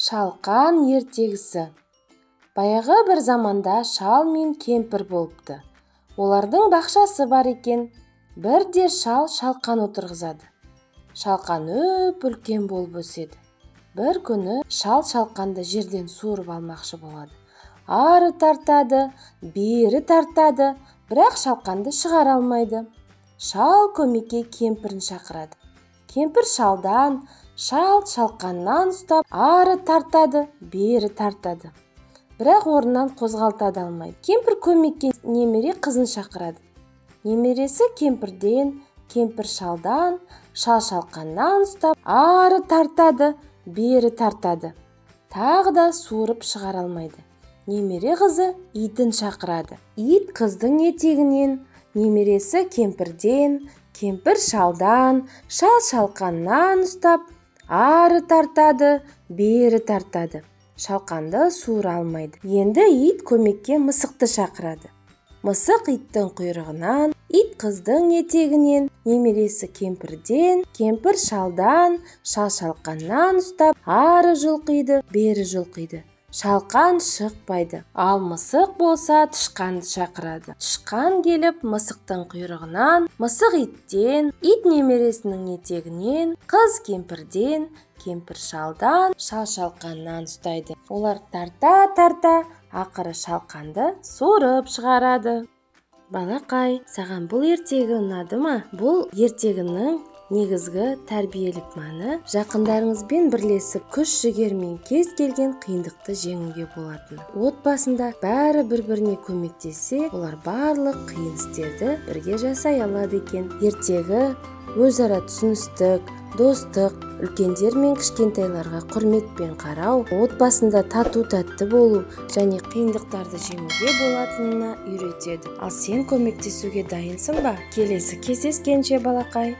Шалқан ертегісі. Баяғы бір заманда шал мен кемпір болыпты. Олардың бақшасы бар екен. Бірде шал шалқан отырғызады. Шалқан үп-үлкен болып өседі. Бір күні шал шалқанды жерден суырып алмақшы болады. Ары тартады, бері тартады, бірақ шалқанды шығара алмайды. Шал көмекке кемпірін шақырады. Кемпір шалдан, шал шалқаннан ұстап, ары тартады, бері тартады, бірақ орнынан қозғалта да алмайды. Кемпір көмекке немере қызын шақырады. Немересі кемпірден, кемпір шалдан, шал шалқаннан ұстап, ары тартады, бері тартады, тағы да суырып шығара алмайды. Немере қызы итін шақырады. Ит қыздың етегінен, немересі кемпірден, кемпір шалдан, шал шалқаннан ұстап, ары тартады, бері тартады, шалқанды суыра алмайды. Енді ит көмекке мысықты шақырады. Мысық иттің құйрығынан, ит қыздың етегінен, немересі кемпірден, кемпір шалдан, шал шалқаннан ұстап, ары жұлқиды, бері жұлқиды, шалқан шықпайды. Ал мысық болса тышқанды шақырады. Тышқан келіп мысықтың құйрығынан, мысық иттен, ит немересінің етегінен, қыз кемпірден, кемпір шалдан, шал шалқаннан ұстайды. Олар тарта-тарта, ақыры шалқанды суырып шығарады. Балақай, саған бұл ертегі ұнады ма? Бұл ертегінің негізгі тәрбиелік мәні: жақындарыңызбен бірлесіп, күш жігермен кез келген қиындықты жеңуге болатын. Отбасында бәрі бір-біріне көмектессе, олар барлық қиын істерді бірге жасай алады екен. Ертегі өзара түсіністік, достық, үлкендер мен кішкентайларға құрметпен қарау, отбасында тату тәтті болу және қиындықтарды жеңуге болатынына үйретеді. Ал сен көмектесуге дайынсың ба? Келесі кездескенше, балақай!